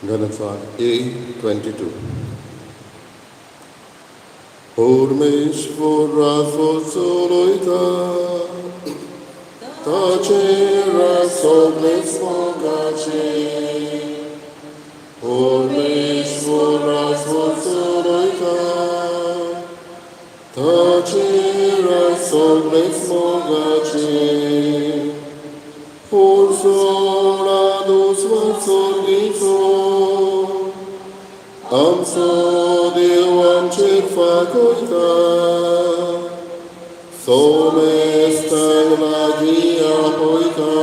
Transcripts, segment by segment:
गाण्याचा A 22. परमेश्वर राजो चलयता, ताचेर सगळेच मोगाचे. परमेश्वर राजो चलयता, ताचेर सगळेच मोगाचे. Forsola sorgizo, आमचो देव आमचेर फाकयता. सोमेस्तांक लागीं आपयता,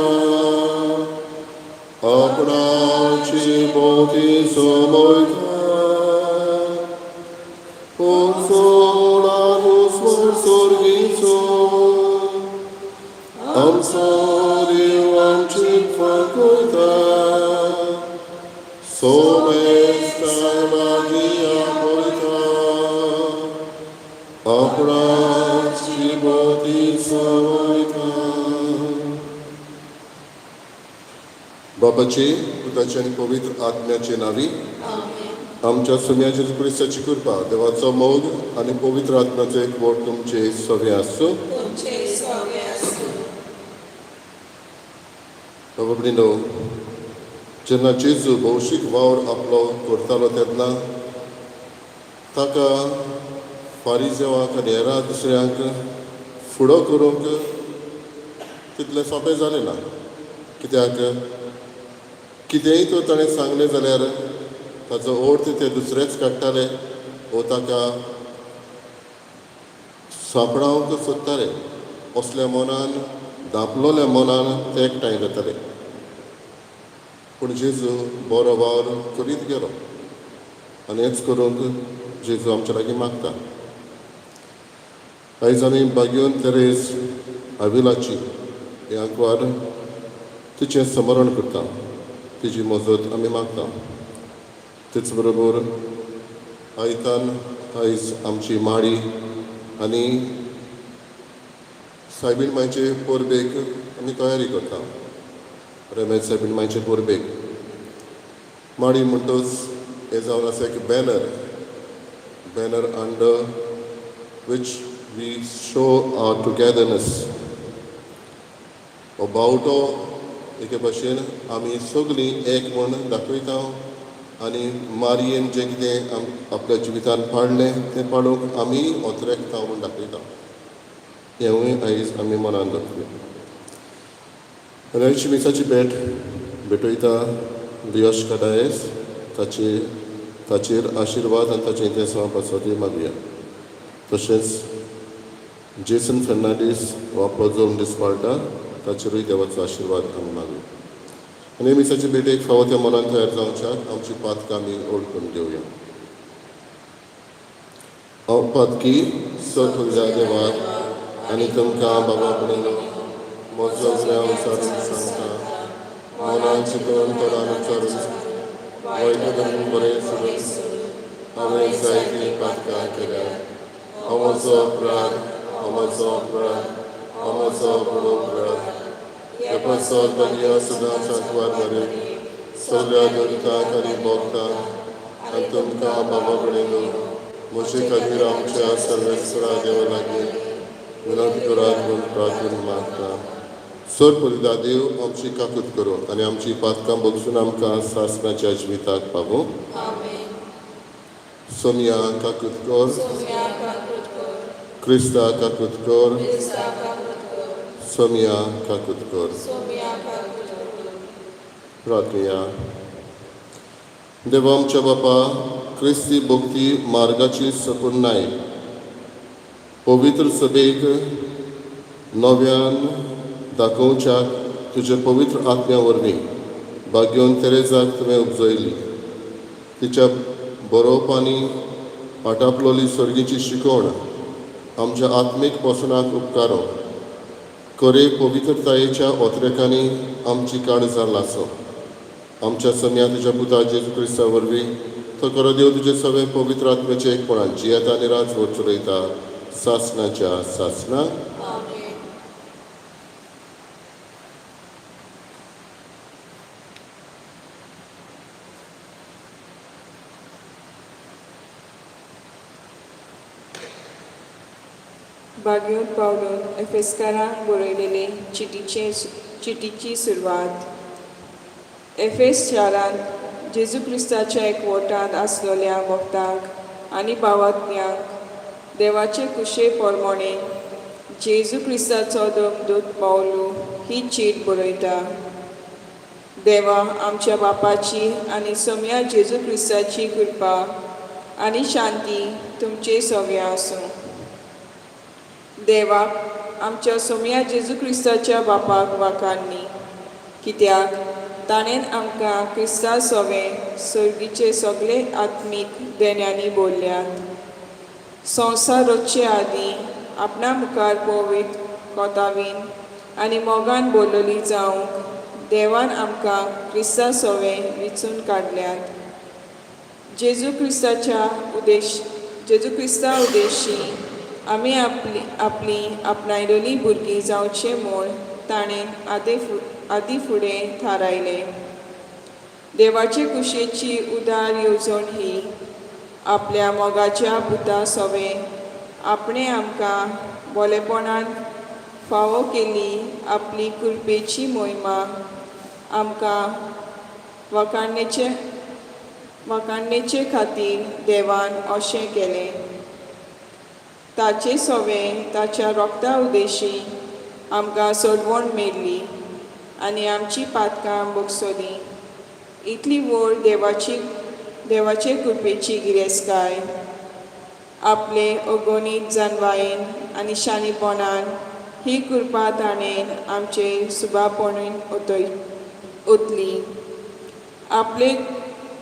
आपणाची भोवती समयता. Forsola sorgizo, आमचो देव आमचेर फाकयता. सोमेस्तांक लागीं आपयता, आपणाची भोवती समयता. बापाचे, पुताचे आनी पवित्र आत्म्याचे नावी. आमच्या सोम्या जेजू क्रिस्ताची कृपा, देवाचो मोग आनी पवित्र आत्म्याचो एकवट तुमचे सगळे आसूं. तुमचे सगळे आसूं. बाबा, जेन्ना जेजू भौशीक वावर आपलो करतालो तेन्ना ताका फारिजेवाक आनी हेरां दुसऱ्यांक फुडो करूंक तितलें सोंपें जालें ना, कित्याक कितेंय तर ताणें सांगलें जाल्यार ताचो अर्थ ते दुसरेच काडटाले वो ताका सांपडावंक सोदताले. असल्या मनान, धांपलोल्या मनान ते एकठांय जाताले. पूण जेजू बरो वावर करीत गेलो आनी हेंच करूंक जेजू आमच्या लागीं मागता. आयज आमी बागयोन तेरेज आविलाची हे आंकवार तिचें स्मरण करता, तिची मजत आमी मागता. तेच बरोबर आयतान आयज आमची माडी आनी सायबीण मायचे परबेक आमी तयारी करता. रमेश सायबीण मायचे परबेक माडी म्हणटच हें जावन आसा एक banner, banner under which we show our togetherness. हो बावटो एके भाशेन आमी सगळीं एक म्हूण दाखयता आनी मारयेन जें कितें आपल्या जिवितान पाडलें तें पाडूंक आमी ओतरेकता म्हूण दाखयता. हेंवूय आयज आमी मनान दवरया. आनी आयची मिसाची भेट भेटयता लियोश कडायस. ताचेर आशिर्वाद आनी ताचें इंतेसांव पासत मागुया. तशेंच जेसन फर्नांडीस हो आपलो जल्म दीस पाळटा, ताचेरूय देवाचो आशिर्वाद आमी मागुया. आनी मिसाची भेटेक फावो त्या मनान तयार जावच्याक आमची पातकां आमी ओळखून घेवया. हांव पातकी सगळ्या देवाक आनी तुमकां बाबा कडेन म्हजो गुन्यांव उचारून सांगता. मनान चिंतून, तोंडान उच्चारून, वायट धरून, बरें सोडून हांवें जायतीं पातकां केल्यात. हो म्हजो अपराध, हो म्हजो अपराध, हो म्हजो व्हडलो अपराध. हे पासत भगिनी सदांच आंकवार मारयेक, सगळ्या दुतांक आनी भक्तांक आनी तुमकां बाबा कडेन म्हजे खातीर आमच्या सर्वेस्परा देवा लागीं विनंती करात म्हूण प्रार्थना मागता. सर परिदा देव आमची काकूत करूं आनी आमची पातकां भोगसून आमकां सासणाच्या जिविताक पावूं. आमेन. सोमया काकूत कर. सोमया काकूत कर. क्रिस्ता काकूत कर. क्रिस्ता काकूत कर. सोमया काकूत कर. सोमया काकूत कर. प्रार्थया. देवा आमच्या बापा, क्रिस्ती भक्ती मार्गाची सपूर्णाय पवित्र सभेक नव्यान दाखोवच्याक तुजे पवित्र आत्म्या वरवीं भाग्योन तेरेजाक तुवें उपजयली. तिच्या बरोवपांनी आटापलोली सर्गीची शिकवण आमच्या आत्मीक पोसणाक उपकारो करे. पवित्रतायेच्या ओतरेकांनी आमची काळजां लासो. आमच्या सम्या तुज्या पुता जेजू क्रिस्ता वरवीं, तो खरो देव, तुजे सगळे पवित्र आत्म्याचे एकपणान जियेता आनी राजवट चलयता सासनाच्या सासना. आमेन. भाग्योत पावलून एफेस्कारांक बरयलेले चिटीचे चिटीची सुरवात. एफेस शारांत जेजू क्रिस्ताच्या एकवटांत आसलेल्या भक्तांक आनी भावात्म्यांक देवाचे कुशे प्रमाणे जेजू क्रिस्ताचो दमदूत पावलू ही चीट बरयता. देवा आमच्या बापाची आनी सोम्या जेजू क्रिस्ताची कृपा आनी शांती तुमचे सव्या आसूं. देवाक आमच्या सोम्या जेजू क्रिस्ताच्या बापाक वाखाणनी, कित्याक ताणें आमकां क्रिस्ता सोवें सर्गीचे सगळे आत्मीक देण्यांनी बोल्ल्यात. संवसार रचचे आदीं आपणा मुखार पवित्र कोतावीन आनी मोगान बोल्लोली जावंक देवान आमकां क्रिस्ता सोवें विचून काडल्यात. जेजू क्रिस्ताच्या उद्देश जेजू क्रिस्ता उद्देशी आमी आपली आपली आपणायलेली भुरगीं जावचें म्हूण ताणें आदी फुडें थारायलें. देवाचे कुशेची उदार येवजण ही आपल्या मोगाच्या पुता सोवें आपणें आमकां बोलेपणान फावो केली आपली कृपेची मोहिमा आमकां वाखाणणेचे खातीर देवान अशें केलें. ताचे सोवें ताच्या रोगता उद्देशी आमकां सोडवण मेळ्ळी आनी आमची पातकां भोगसली. इतली व्हड देवाचे कृपेची गिरेस्तकाय आपले अगणीत जानवायेन आनी शाणीपणान ही कृपा ताणें आमचे सुबापणून ओतली. आपले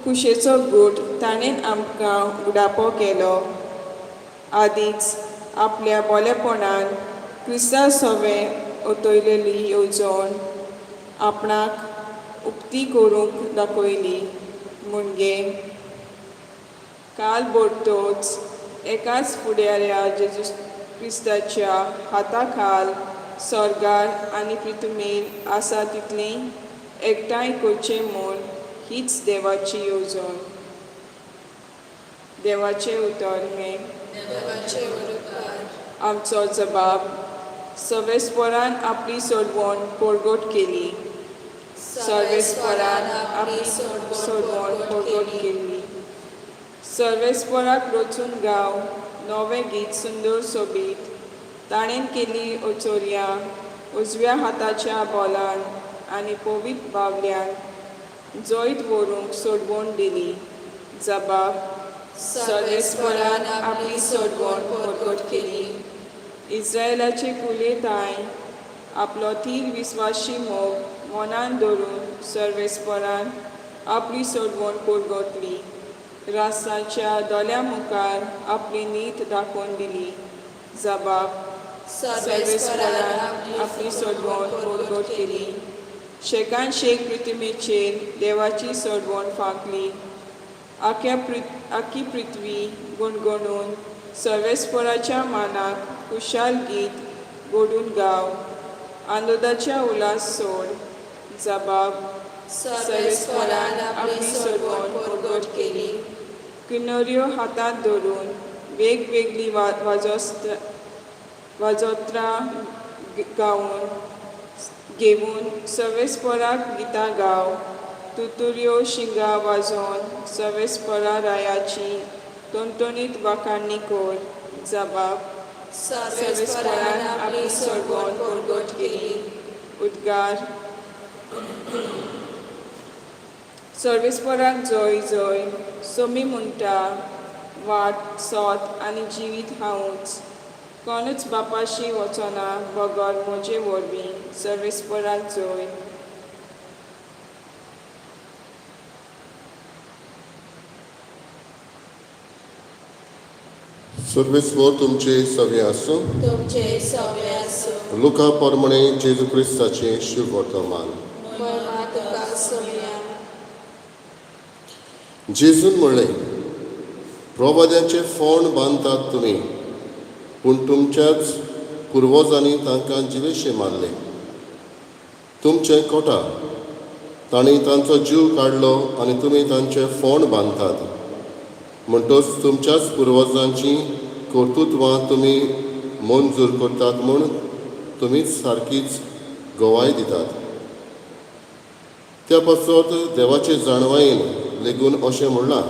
कुशेचो गूट ताणें आमकां उडापो केलो. आदींच आपल्या बोलेपणान क्रिस्ता सोवें ओतयलेली येवजण आपणाक उक्ती करूंक दाखयली. म्हणजे काल भरतोच एकाच फुडाऱ्या जेजू क्रिस्ताच्या हाता खाल स्वर्गार आनी पृथ्वीर आसा तितली एकठांय करचें म्हूण हीच देवाची येवजण. देवाचें उतर हें. देवाचे उपकार. आमचो जबाब. सर्वेस्परान आपली सोडवण परगट केली. सर्वेस्परान आपली सोडवण परगट केली. सर्वेस्पराक रचून गाव नवें गीत सुंदर सोबीत. ताणें केली ओचोरया उजव्या हाताच्या बोलान आनी पवित्र बावल्यान जैत व्हरूंक सोडवण दिली. जबाब. सर्वेस्परान आपली सोडवण परगट केली. इस्रायलाचे कुले ताय आपलो थीर विस्वाशी मोग मनान धरून सर्वेस्परान आपली सोडवण परगटली. राष्ट्राच्या दोळ्या मुखार आपली नीत दाखोवन दिली. जबाब. सर्वेस्परान आपली सोडवण परगट केली. शेकान शेक पृथ्वीचेर देवाची सोडवण फांकली. आख्खी पृथ्वी गुणगुणून सर्वेस्पराच्या मानाक खुशाल गीत गोडून गाव. आनंदाच्या उल्हास सोड. जबाब. सर्वेस्परान आपली सोडवण परगट केली. किन्नऱ्यो हातांत धरून वेगवेगळीं वाजोत्रां गावन घेवन सर्वेस्पराक गितां गाव. तुतुऱ्यो शिंगां वाजोवन सर्वेस्परा रायाची टणटणीत वाखाणणी कर. जबाब. सर्वेस्परान आपली सोडवण परगट केली. उद्गार. सर्वेस्पराक जय जय. सोमी म्हणटा, वाट सोत आनी जिवीत हांवूच. कोणूच बापाशी वचना बगर म्हजे वरवीं. सर्वेस्पराक जय. सर्वेस्पर तुमचे सवे आसूं. तुमचे सवे आसूं. लुका प्रमाणे जेजू क्रिस्ताचें शुभवर्तमान. महिमा तुका सोम्या. जेजून म्हणलें, प्रवाद्यांचे फोंड बांदतात तुमी, पूण तुमच्याच पुर्वजांनी तांकां जिवेशे मारले. तुमचें कोटा तांणी तांचो जीव काडलो आनी तुमी तांचे फोंड बांदतात. म्हणटच तुमच्याच पुर्वजांची कर्तृत्वां तुमी मंजूर करतात म्हूण तुमीच सारकीच गवाय दितात. त्या पासत देवाचे जाणवायेन लेगून अशें म्हणलां,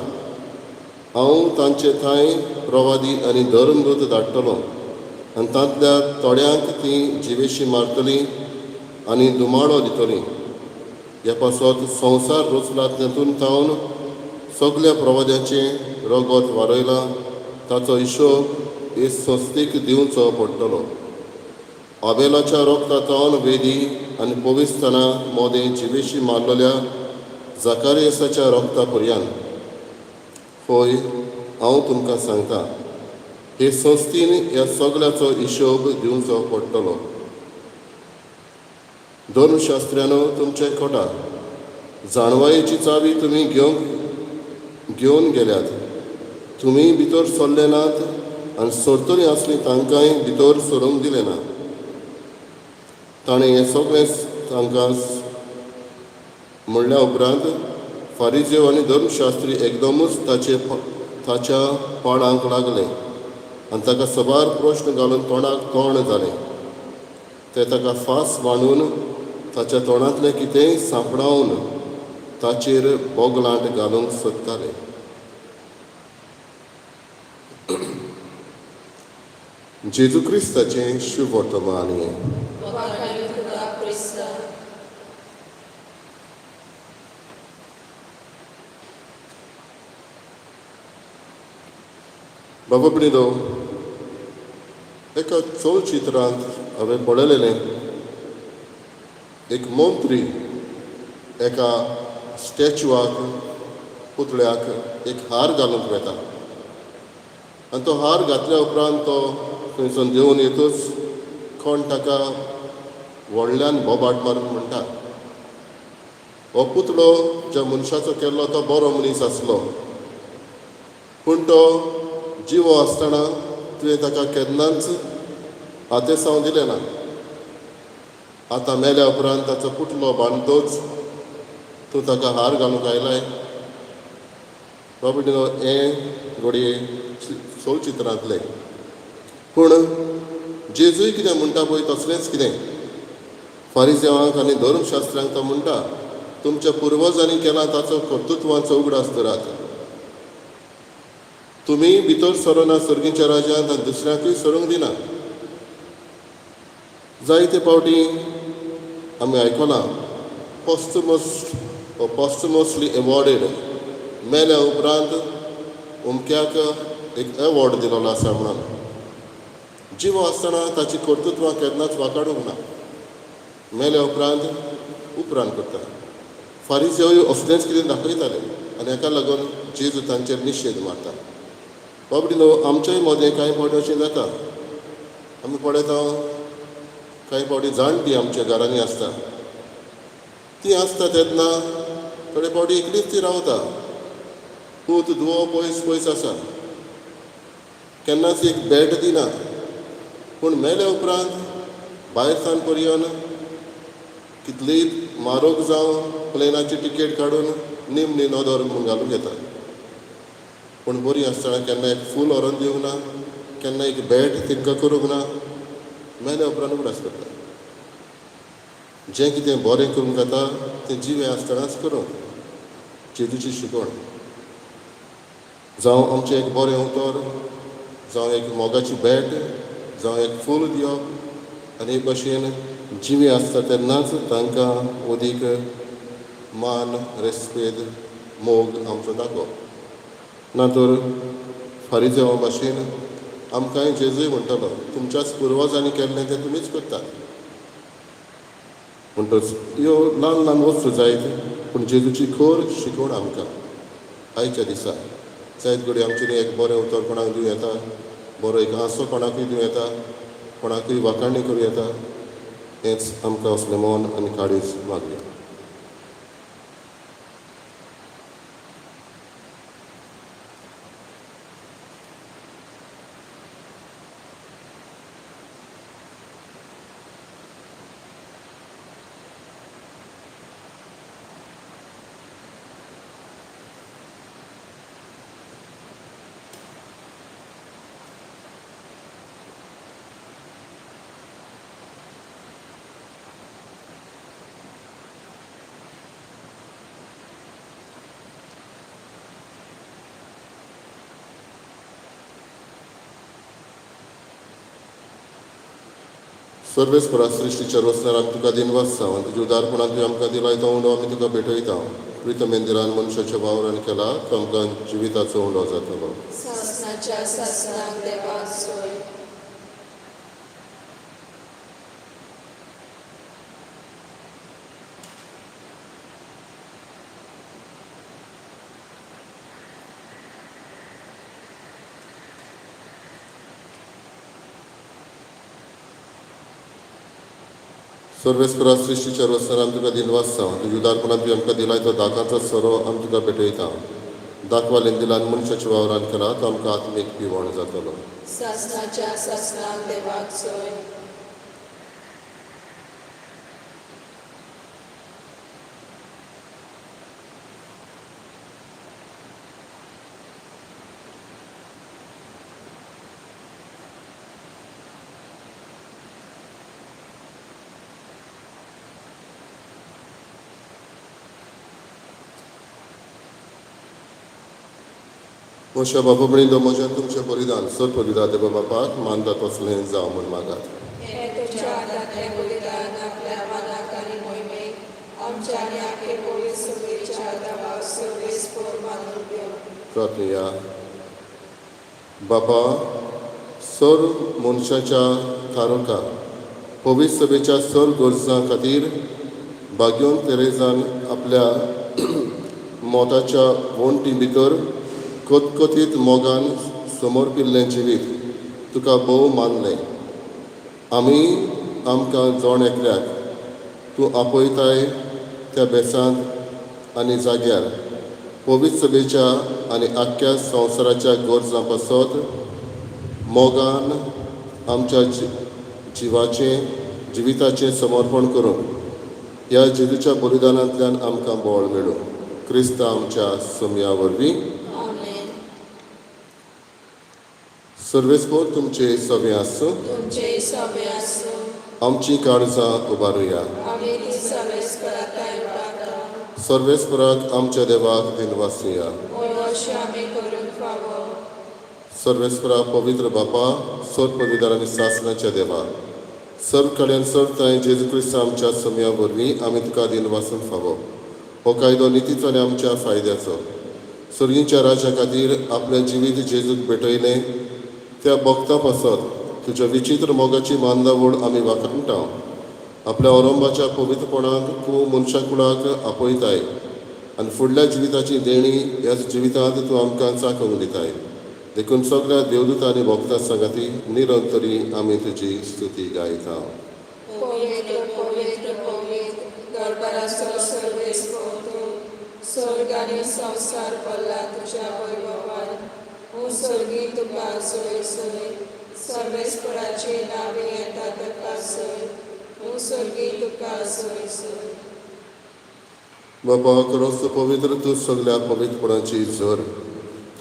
हांव तांचे थंय प्रवादी आनी धर्मदूत धाडटलो आनी तांतल्या थोड्यांक तीं जिवेशी मारतलीं आनी धुमाळो दितलीं. ह्या पासत संवसार रचला तेतून थावन सगल्या प्रवाद्यांचें रगत वारयलां ताचो हिशोब हे संस्थेक दिवचो पडटलो. आबेलाच्या रोगता थावन वेदी आनी पविस्ताना मोदें जिवेशी मारलेल्या जाकारियसाच्या रोगता पर्यान. होय, हांव तुमकां सांगता, हे संस्थेन ह्या सगळ्याचो हिशोब दिवचो पडटलो. धर्मशास्त्र्यानो, तुमचे कोटा जाणवायेची चावी तुमी घेवन गेल्यात. तुमी भितर सरले नात आनी सरतलीं आसलीं तांकांय भितर सरूंक दिलें ना. ताणें हें सगळें तांकां म्हणल्या उपरांत फारिजेव आनी धर्मशास्त्री एकदमूच ताच्या पाडांक लागले आनी ताका सबार प्रश्न घालून तोंडाक तोंड जालें. ते ताका फास बांदून ताच्या तोंडांतलें कितेंय सांपडावन ताचेर बोगलांट घालूंक सोदताले. जेजू क्रिस्ताचें शुभ वर्तमान हें. वाखाणीं तुका क्रिस्ता. बाबा भयणीनो, एका चलचित्रांत हांवें पळयलेलें, एक मंत्री एका स्टॅच्युआक, पुतळ्याक एक हार घालूंक वेता आनी तो हार घातल्या उपरांत तो थंयसून देंवन येतूच कोण ताका व्हडल्यान बोबाट मारून म्हणटा, हो पुतळो ज्या मनशाचो केल्लो तो बरो मनीस आसलो, पूण तो जिवो आसतना तुवें ताका केन्नाच आतेसांव दिलें ना. आतां मेल्या उपरांत ताचो पुतळो बांदतोच तूं ताका हार घालूंक आयलाय. बाबा, हें घडये चलचित्रांतलें, पूण जेजूय कितें म्हणटा पळय तसलेंच कितें फारिजेवांक आनी धर्मशास्त्रांक तो म्हणटा, तुमच्या पुर्वजांनी केलां ताचो कर्तृत्वाचो उगडास धरात. तुमी भितर सरना सर्गीच्या राज्यांत आनी दुसऱ्यांकूय सरूंक दिना. जायते फावटी आमी आयकलां, पोस्टमसली एवॉर्डेड, मेल्या उपरांत अमक्याक एक एवॉर्ड दिलेलो आसा म्हणून. जिवो आसतना ताची कर्तृत्वां केन्नाच वाकाडूंक ना, मेल्या उपरांत उपरांत करता. फारिजेवय असलेंच कितें दाखयताले आनी हाका लागून जेजू तांचेर निशेध मारता. बाबडीनो, आमच्याय मदें कांय फावटी अशें जाता. आमी पळयता, कांय फावटी जाणटी आमच्या घरांनी आसता, ती आसता तेन्ना थोडे फावटी एकलीच ती रावता, पूत धुवो पयस पयस आसा, केन्नाच एक भेट दिना. पूण मेल्या उपरांत भायर सान पर्यंत कितलीय म्हारग जावं प्लेनाची टिकेट काडून निमणी नदर म्हूण घालूंक येता. पूण बरी आसतना केन्ना एक फूल व्हरोन दिवंक ना, केन्ना एक भेट तांकां करूंक ना, मेल्या उपरांत उगडास करता. जें कितें बरें करूंक जाता तें जिवें आसतनाच करूंक जेजूची शिकवण. जावं आमचें एक बरें उतर, जावं एक मोगाची भेट, जावं एक फूल दिवप, आनी एक भशेन जिवीं आसता तेन्नाच तांकां अदीक मान, रेस्पेद, मोग आमचो दाखोवप. ना तर फारिजेवा भाशेन आमकांय जेजूय म्हणटलो, तुमच्याच पुर्वजांनी केल्लें तें तुमीच करतात. म्हणटच ह्यो ल्हान ल्हान वस्तू जायत, पूण जेजूची खर शिकवण आमकां आयच्या दिसा जायत. घडये आमच्यांनी एक बरें उतर कोणाक दिवं येता, बरो एक हांसो कोणाकूय दिवं येता, कोणाकूय वाखाणी करूं येता. हेंच आमकां असलें मन आनी काळीज मागया. सर्वेस्परा सृश्टीच्या रोसणार आमी तुका दिनवास जावं तुज्या उदारपणान तुवें आमकां दिलाय तो उंडो आमी तुका भेटयता. प्रितमेंदिरान मनशाच्या वावरान केला तो आमकां जिविताचो उंडो जातलो. सासणाच्या सासणाक देवाक सोय. सर्वेस्परा सृश्टीच्या रोसणार आमी तुका दिनवास जावं तुज्या उदारपणान तुवें आमकां दिलाय तो दाकांचो सोरो आमी तुका भेटयता. दाखवालेन दिलान मनशाच्या वावरान केला तो आमकां आत्मीक पिवण जातलो. सासणाच्या सासणाक देवाक सोय. मोशा बाबा म्हणिल्लो म्हजें तुमचें बलिदान सर बलिदान देवा बापाक मानता तसलें जावं म्हूण मागात. हें तुज्या हातांतलें बलिदान आपल्या मानाक आनी मोहिमेक आमच्या आनी आखे पवित्र सभेच्या देवा सर्वेस्पर मानून घेवं. प्रार्थया. बापा सर मनशाच्या थारोका पवित्र सभेच्या सर गरजां खातीर भाग्योन तेरेजान आपल्या मोताच्या वण्टी भितर कथकथीत मोगान समर्पिल्लें जिवीत तुका भोव मानलें. आमी आमकां जण एकल्याक तूं आपयताय त्या बेसांत आनी जाग्यार पवित्र सभेच्या आनी आख्ख्या संवसाराच्या गरजां पासत मोगान आमच्या जिवाचें जिविताचें समर्पण करून ह्या जेजूच्या बलिदानांतल्यान आमकां बळ मेळूं. क्रिस्त आमच्या सोमया वरवीं. आमेन. सर्वेस्पोर तुमचे सगळें आसूं. तुमचेय सभे आसूं. आमची काळजां उबारुया. आमी ती सर्वेस्परा थांय उबारता. सर्वेस्पराक आमच्या देवाक दिनवासुया. अशें आमी करूंक फावो. सर्वेस्परा पवित्र बापा सर पवित्र आनी सासणाच्या देवा सर्व कडेन सर्व थंय जेजू क्रिस्त आमच्या समया वरवीं आमी तुका दिनवासूंक फावो. हो कायदो नितीचो आनी आमच्या फायद्याचो. सर्गीच्या राजा खातीर आपलें जिवीत जेजूक भेटयलें त्या भक्ता पासत तुज्या विचित्र मोगाची मांदावळ आमी वाखाणटा. आपल्या ओरंबाच्या पवित्रपणाक तूं मनशा कुळाक आपयताय आनी फुडल्या जिविताची देणी ह्याच जिवितांत तूं आमकां चाखोवंक दिताय. देखून सगळ्या देवदूत आनी भक्तां सांगाती निरंतरी आमी तुजी स्तुती गायता. पवित्र पवित्र पवित्र दरबाराचो सर्वेस्पर तूं स्वर्ग आनी संवसार भरला तुज्या वैभवान. ओ स्वर्गी तुका सोय सोय सर्वेस्पराचे नावे येता तुका सोय. ओ स्वर्गी तुका सोय सोय. बाबा खरोच तूं पवित्र तूं सगळ्या पवित्रपणाची झर.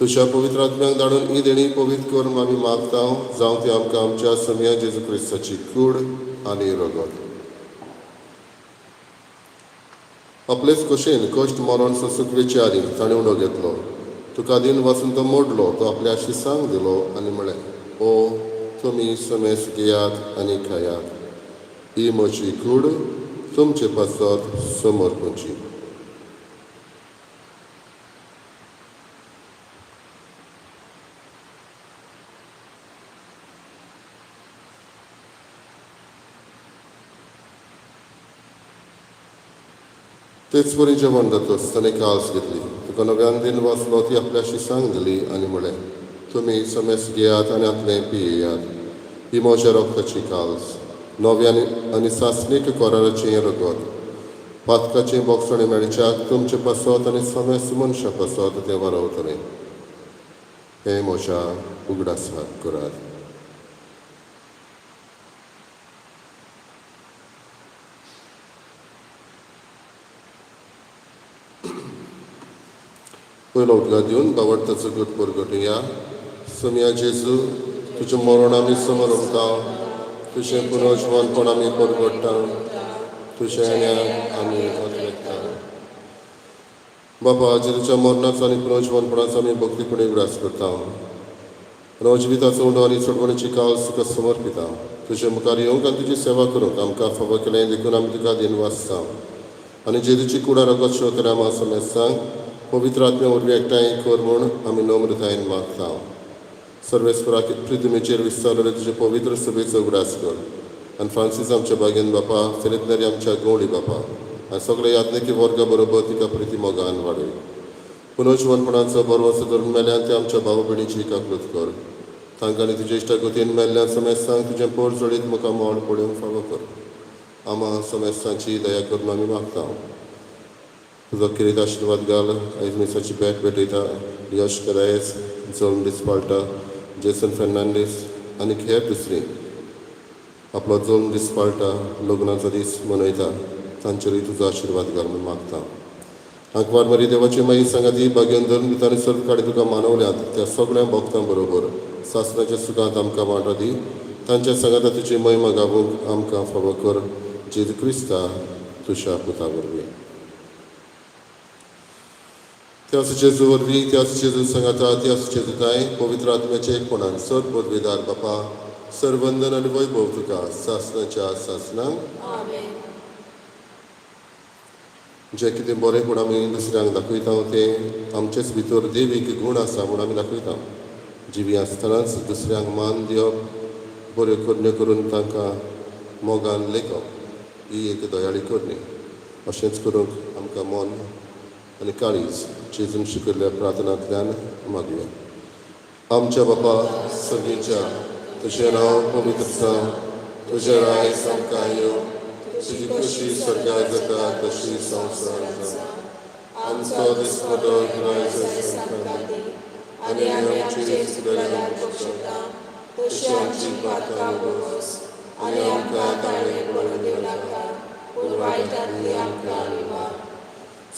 तुज्या पवित्र आत्म्याक धाडून ही देणी पवित्र कर म्हूण आमी मागता. जावं ती आमकां आमच्या समया जेजू क्रिस्ताची कूड आनी रगत. आपलेच खोशेन कश्ट मरण सोंसूंक वेचे आदीं ताणें उंडो घेतलो. तुका दिन वाचून तो मोडलो. तो आपल्या शिसांक दिलो आनी म्हळें, ओ तुमी समेस घेयात आनी खायात. ही म्हजी कूड तुमचे पासत समर्पणची. तेच परी जेवण जातच ताणें काल्स घेतली. तुका नव्यान दिन वाचलो ती आपल्या शिसांक दिली आनी म्हळें, तुमी समेस घेयात आनी आतलें पियेयात. ही म्हज्या रक्ताची काल्स नव्या आनी सासणीक कराराचें रगत. पातकाचें बोगसणें मेळच्याक तुमचे पासत आनी समेस मनशां पासत तें वारवतलें. हें म्हज्या उगडासाक करात. पयलो उदकां दिवन बावडताचो गट परगटुया. सोमया जेजू तुजें मरण आमी समरमता. तुजें पुनर्जिवनपण आमी परगट्टा. तुजें येण्याक आमी अतरेकता. बाबा जेजूच्या मरणाचो आनी पुनर्जिवनपणाचो आमी भक्तीपणी उगडास करता. नवजिविताचो उंडो आनी सोडवणीची काल तुका समर्पिता. तुजे मुखार येवंक आनी तुजी सेवा करूंक आमकां फावो केलें देखून आमी तुका दिनवासता आनी जेजूची कुडा रगत शोतल्या आमा समेस्तांक पवित्र आत्म्या वरवीं एकठांय कर म्हूण आमी नम्रतायेन मागता. सर्वेस्पराक पृथ्वीचेर विस्तारलेले तुजे पवित्र सभेचो उगडास कर आनी फ्रांसीस आमच्या बागेन बापा, फिलीप नेरी आमच्या गवळी बापा आनी सगळे याज्ञिकी वर्गा बरोबर तिका प्रिती मोगान वाडय. पुनर्जिवनपणाचो बरवसो धरून मेल्यान ते आमच्या भाव भयणीची काकूत कर. तांकां आनी तुज्या इश्टागतीन मेल्ल्या समेस्तांक तुजें पोर जोडीत मुखार मोड पळोवंक फावो कर. आमा समेस्तांची दया करून आमी मागता. तुजो किरीट आशिर्वाद घाल आयज मिसाची भेट भेटयता यश करायस, जल्म दिसपाळटा, जेसन फेर्नांडीस आनी हेर दुसरी आपलो जल्म दिसपाळटा लग्नाचो दीस मनयता तांचेरूय तुजो आशिर्वाद घाल म्हूण मागता. आंकवार मरी देवाची माई सांगाती भाग्यान धरून दिता आनी सर्व काडी तुका मानवल्यात त्या सगळ्या भक्तां बरोबर सासणाच्या सुखांत आमकां वांटो दी. तांच्या सांगाता तुजी महिमा गावूंक आमकां फावो कर. जेजू क्रिस्ता तुज्या पुता वरवीं. त्याच जेजू वरवीं, त्याच जेजू सांगाता, त्याच जेजूताय पवित्र आत्म्याचे एकपणान सर पदवेदार बापा, सरवंदन आनी वैभव तुका सासणाच्या सासणाक. आमेन. जें कितें बरें पूण आमी दुसऱ्यांक दाखयता तें आमचेच भितर देवीक गूण आसा म्हूण आमी दाखयता. जिवी आसतनाच दुसऱ्यांक मान दिवप, बऱ्यो करण्यो करून तांकां मोगान लेखप ही एक दयाळी करणी. अशेंच करूंक आमकां मन आनी काळीज जेजून शिकयल्ल्या प्रार्थनांतल्यान मागया. आमच्या बापा सगळींच्या, तुजें नांव पवित्र जावं, तुजें राय आमकां येवं, तुजी खोशी स्वर्गार जाता तशी संवसारांत जावं. आमचो दिसपटो राय आमकां दी आनी आमी आमचे चुकल्यार बक्षिता तशी आमची पातकां बोगोस आनी आमकां ताणे पडून दिवं नाका, पूण वायटांतली आमकां निवार.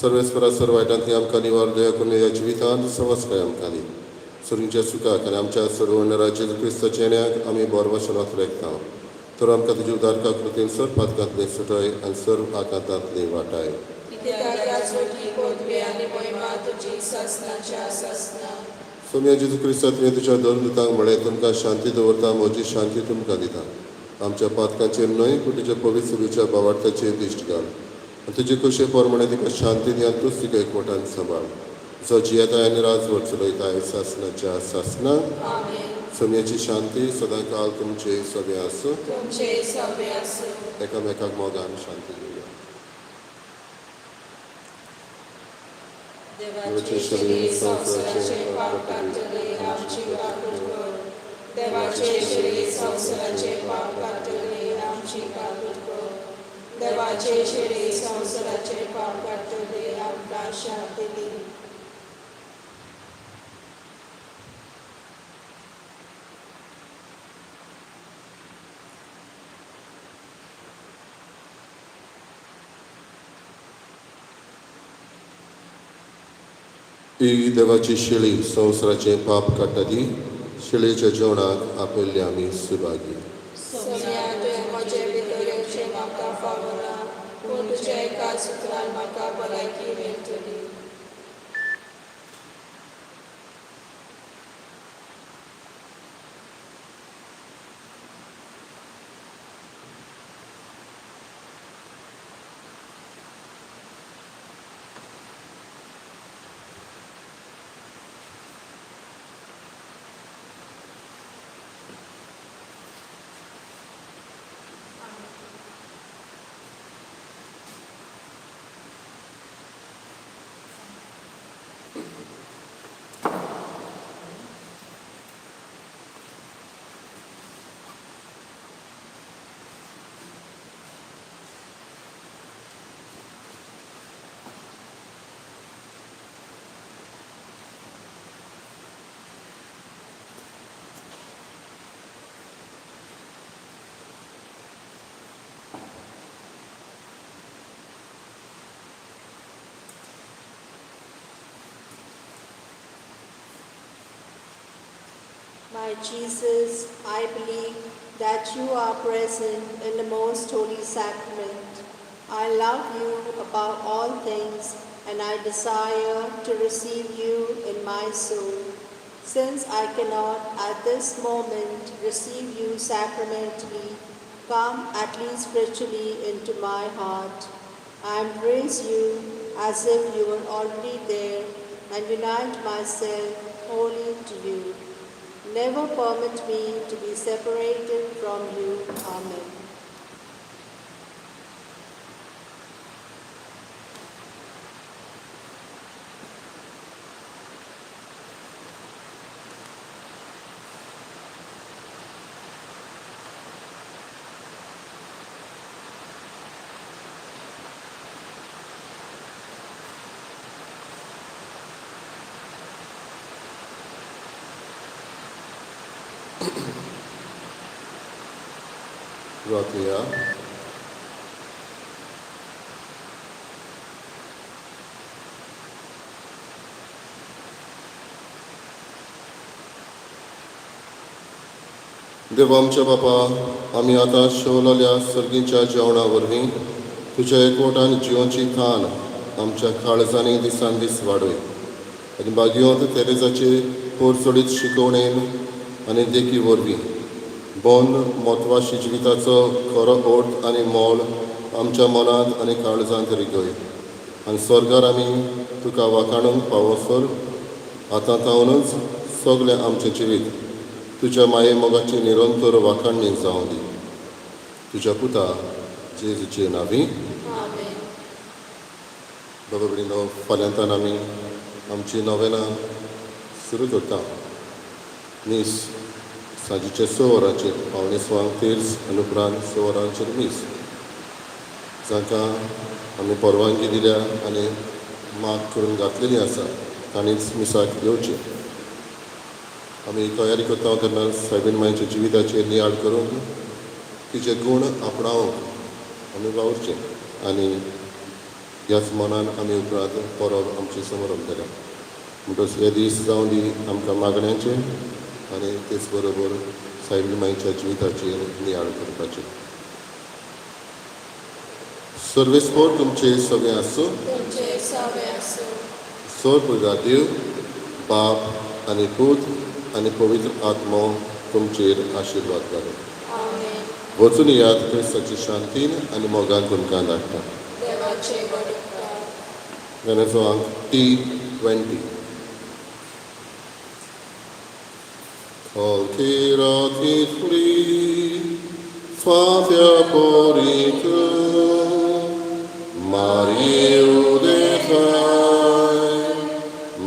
सर्वेस्परा सर्व वायटांतली आमकां निवार. दया करून ह्या जिवितांत सवसकाय आमकां दी. सुरींच्या सुखाक आनी आमच्या सर्वणरा जेजू क्रिस्ताच्या येण्याक आमी बोरवशनात रेखता. तर आमकां तुजी उदारका कृतीन सर्व पातकांतले सुटय आनी सर्व आकांतांतले वाटाय. कित्याक राजवटी, पदवी आनी महिमा तुजी सासणाच्या सासणा. सोम्या जेजू क्रिस्ता, तुवें तुज्या दोन दुतांक म्हळें, तुमकां शांती दवरता, म्हजी शांती तुमकां दिता. आमच्या पातकांचेर न्हय पूण तुज्या पवित्र सभेच्या भावार्थाचेर दिश्ट घाल आनी तुजे खोशये प्रमाणे तिका शांती दी आनी तूंच तिका एकवटान सांबाळ, जो जियेताय आनी राजवट चलयताय सासणाच्या सासणा. आमेन. सोम्याची शांती सदांकाल तुमचे सगळे आसूं. तुमचे सगळे आसूं. एकामेकाक मोगान शांती दिवया. देवाचे शरीर संवसाराचे पाप काडटले, आमची काकूट कर. देवाचे शरीर संवसाराचे पाप काडटले, आमची काकूट कर. देवाचे शरीर संवसाराचे पाप काडटले, आमकां शांती दी. ही देवाची शेळी संवसाराचें पाप काडटा ती शेळयेच्या जेवणाक आपयल्ले आमी सुभागी. सोम्या, तुवें म्हजे भितर येवचें म्हाका फावना, पूण तुज्या एका सुत्रान म्हाका भलायकी मेळटली. My Jesus, I believe that you are present in the most holy sacrament. I love you above all things, and I desire to receive you in my soul. Since I cannot at this moment receive you sacramentally, come at least spiritually into my heart. I embrace you as if you were already there and unite myself wholly to you. Never permit me to be separated from you. Amen. रातया. देव आमच्या बापा, आमी आतां शेवलेल्या सर्गीच्या जेवणा वरवीं तुज्या एकवटान जिवनची थान आमच्या काळजांनी दिसान दीस वाडय आनी बागियोंत तेरेजाचे पोरचोडीत शिकवणेन आनी देखी वरवीं बोन म्हत्वाशी जिविताचो खरो अर्थ आनी मोल आमच्या मनांत आनी काळजांत रिगय आनी स्वर्गार आमी तुका वाखाणूंक पावसर आतां तावनूच सगळें आमचें जिवीत तुज्या माये मोगाची निरंतर वाखाणणी जावं दी. तुज्या पुता जेजूचे नावी. आमेन. बाबा भयणीनो, फाल्यांतान आमी आमची नोवेनां सुरू करता. मीस सांजेचे 6 वरांचेर, 5:45 तेर्स आनी उपरांत 6 वरांचेर मीस. जांकां आमी परवानगी दिल्या आनी माग करून घातलेली आसा तांणीच मिसाक येवचें. आमी तयारी करता तेन्ना सायबीण मांयच्या जिविताचेर नियाळ करून तिचे गूण आपणावंक आमी वावुरचें आनी ह्याच मनान आमी उपरांत परब आमची समरंभ केल्या. म्हणटच हे दीस जावं दी आमकां मागण्यांचे आनी तेच बरोबर सायबीण मांयच्या जिविताचेर नियाळ करपाचे. सर्वेस्पोर तुमचे सगळें आसूं. तुमचे सवे आसूं. सोर देव बाप आनी पूत आनी पवित्र आत्मो तुमचेर आशिर्वाद घालूं. आमेन. वचून याद क्रिस्ताची शांतीन आनी मोगान तुमकां धाडटा. देवाचे व्हड उपकार. गाण्याचो अंक T20. Calchirati Sfatia poritu, Mariu de thai,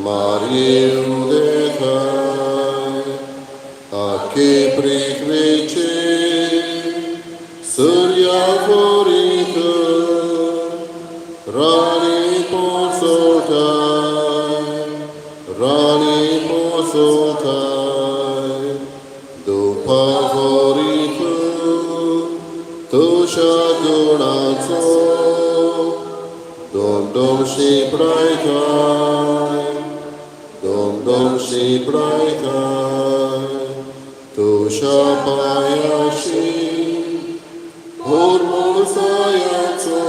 Mariu de thai, A che pricvece, Surya poritu, Rani posoltai, Rani posoltai, Dupa poritu, Tusha gunazo, Dom dom shipraitai, Dom dom shipraitai, Tusha payashi, Hormol sayazo,